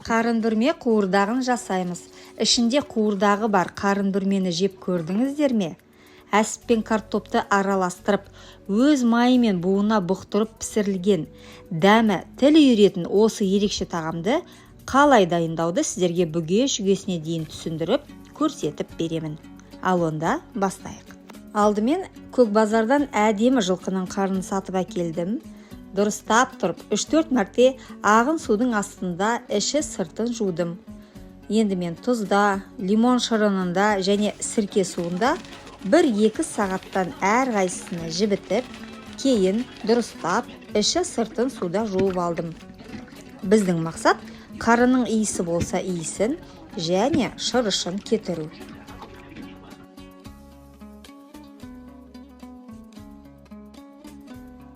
Қарын бүрме қуырдағын жасаймыз. Ішінде қуырдағы бар қарын бүрмені жеп көрдіңіздер ме? Әсіп пен картопты араластырып, өз майымен буына бұқтырып пісірілген, дәмі тіл үйіретін осы ерекше тағамды қалай дайындауды сіздерге бүге-шүгесіне дейін түсіндіріп, көрсетіп беремін. Ал онда бастайық. Алдымен көк базардан әдемі жылқының қарнын сатып әкелдім. Дұрыстап тұрып 3-4 мәрте ағын судың астында іші сыртын жудым. Енді мен тұзда, лимон шырынында және сірке суында 1-2 сағаттан әрқайсысына жібітіп, кейін дұрыстап іші сыртын суда жуып алдым. Біздің мақсат қарынның иісі болса иісін және шырышын кетіру.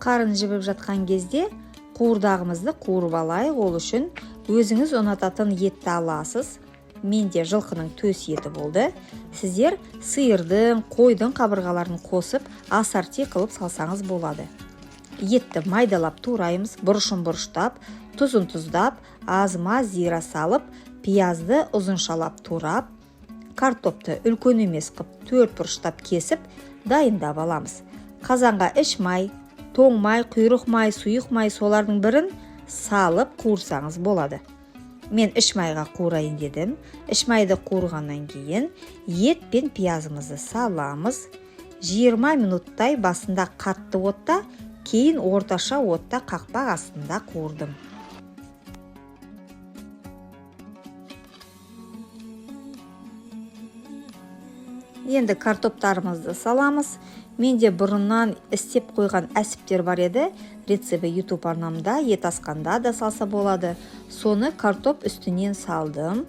Қарын жібіп жатқан кезде қуырдағымызды қуырып алайық. Ол үшін өзіңіз ұнататын етті аласыз. Менде жылқының төс еті болды. Сіздер сиырдың, қойдың қабырғаларын қосып ассорти қылып салсаңыз болады. Етті майдалап тураймыз, бұрышын бұрыштап, тұзын тұздап, аз-маз зира салып, пиязды ұзыншалап турап, картопты үлкен емес қып 4 бұрыштап кесіп дайындап аламыз. Қазанға іш май, тоң май, құйрық май, сұйық май, солардың бірін салып қуырсаңыз болады. Мен іш майға қуырайын дедім. Іш майды қуырғаннан кейін ет пен пиязымызды саламыз. 20 минуттай басында қатты отта, кейін орташа отта қақпақ астында қуырдым. Енді картоптарымызды саламыз. Менде бұрыннан істеп қойған әсіптер бар еді. Рецепті YouTube арнамда ет асқанда да салса болады. Соны картоп үстінен салдым.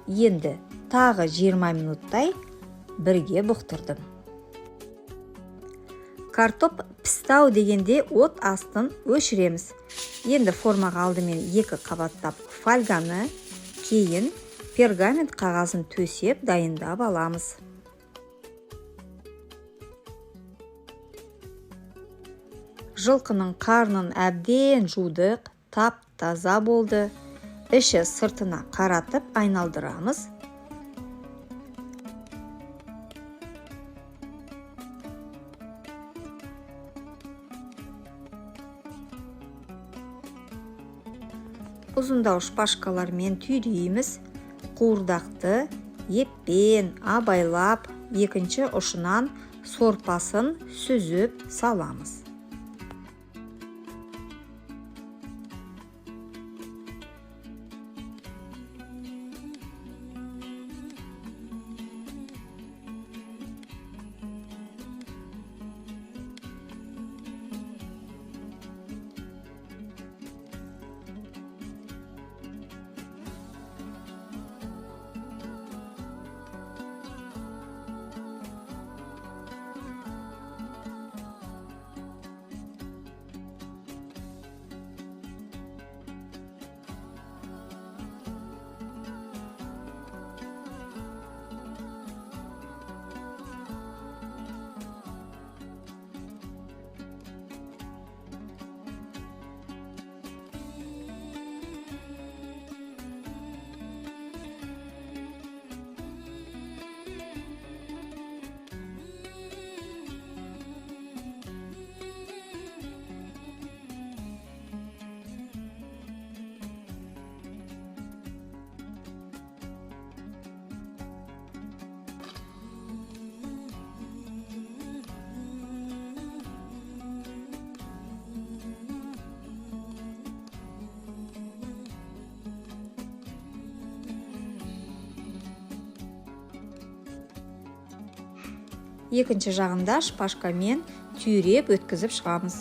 Енді тағы 20 минуттай бірге бұқтырдым. Картоп пістау дегенде от астын өшіреміз. Енді формаға алдымен 2 қабаттап фольганы, кейін пергамент қағазын төсеп дайындап аламыз. Жылқының қарнын әбден жудық, тап-таза болды. Іші сыртына қаратып айналдырамыз. Ұзындау шпажкалармен түйрейміз. Қуырдақты еппен абайлап, екінші ұшынан сорпасын сүзіп саламыз. Екінші жағында шпажкамен түйреп өткізіп шығамыз.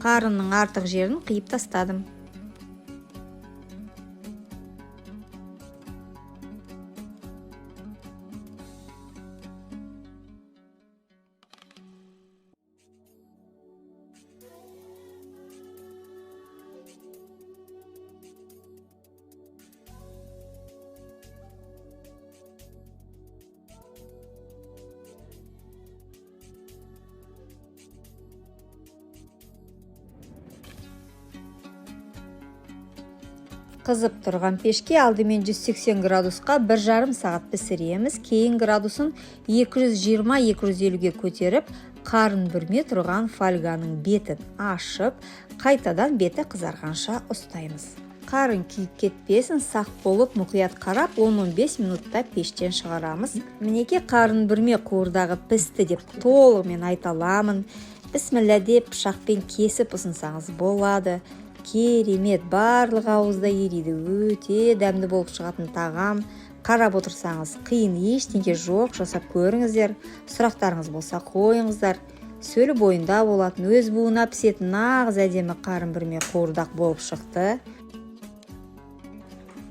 Қарынның артық жерін қиып тастадым. Қызып тұрған пешке алдымен 180 градусқа 1,5 сағат пісіреміз. Кейін градусын 220-250-ге көтеріп, қарын бүрме тұрған фольганың бетін ашып, қайтадан беті қызарғанша ұстаймыз. Қарын күйіп кетпесін, сақ болып, мұқият қарап, 10-15 минутта пештен шығарамыз. Мінекей, қарын бүрме қуырдағы пісті деп толығымен айта аламын. Бісміллә деп пышақпен кесіп ұсынсаңыз болады. Керемет, барлығы ауызда ериді, өте дәмді болып шығатын тағам. Қарап отырсаңыз, қиын ештеңе жоқ, жасап көріңіздер. Сұрақтарыңыз болса, қойыңыздар. Сөлі бойында болатын, өз буына пісетін нағыз әдемі қарын бүрме қуырдақ болып шықты.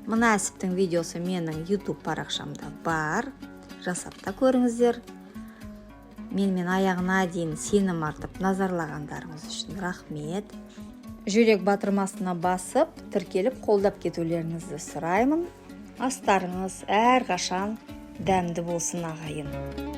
Мына Әсіптің видеосы менің YouTube парақшамда бар, жасап та көріңіздер. Менімен аяғына дейін сенім артып назарлағандарыңыз үшін рахмет. Жүрек батырмасына басып, тіркеліп, қолдап кетулеріңізді сұраймын. Астарыңыз әрқашан дәмді болсын, ағайын!